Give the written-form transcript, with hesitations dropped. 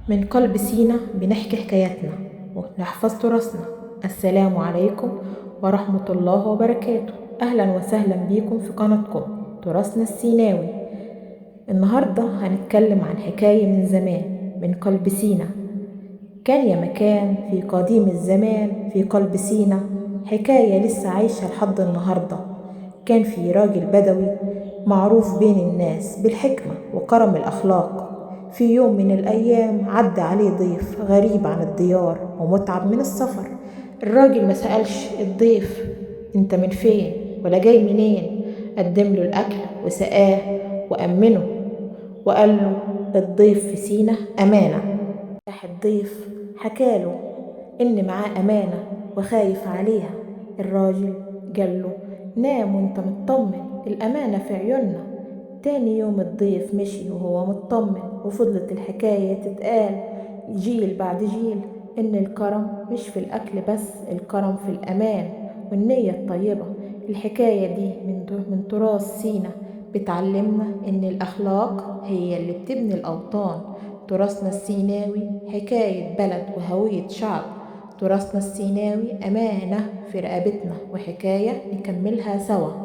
من قلب سينا بنحكي حكاياتنا ونحفظ تراثنا. السلام عليكم ورحمة الله وبركاته. أهلا وسهلا بيكم في قناتكم تراثنا السيناوي. النهاردة هنتكلم عن حكاية من زمان من قلب سينا. كان يا مكان في قديم الزمان في قلب سينا حكاية لسه عايشة لحد النهاردة. كان في راجل بدوي معروف بين الناس بالحكمة وكرم الأخلاق. في يوم من الأيام عدى عليه ضيف غريب عن الديار ومتعب من السفر. الراجل ما سألش الضيف انت من فين ولا جاي منين، قدم له الأكل وسقاه وأمنه وقال له الضيف في سينا أمانة. راح الضيف حكاله إن معاه أمانة وخايف عليها. الراجل قال له نام وانت مطمن، الأمانة في عيوننا. تاني يوم الضيف مشي وهو مطمن، وفضلت الحكاية تتقال جيل بعد جيل إن الكرم مش في الأكل بس، الكرم في الأمان والنية الطيبة. الحكاية دي من تراث سينا بتعلمنا إن الأخلاق هي اللي بتبني الأوطان. تراثنا السيناوي حكاية بلد وهوية شعب. تراثنا السيناوي أمانة في رقبتنا وحكاية نكملها سوا.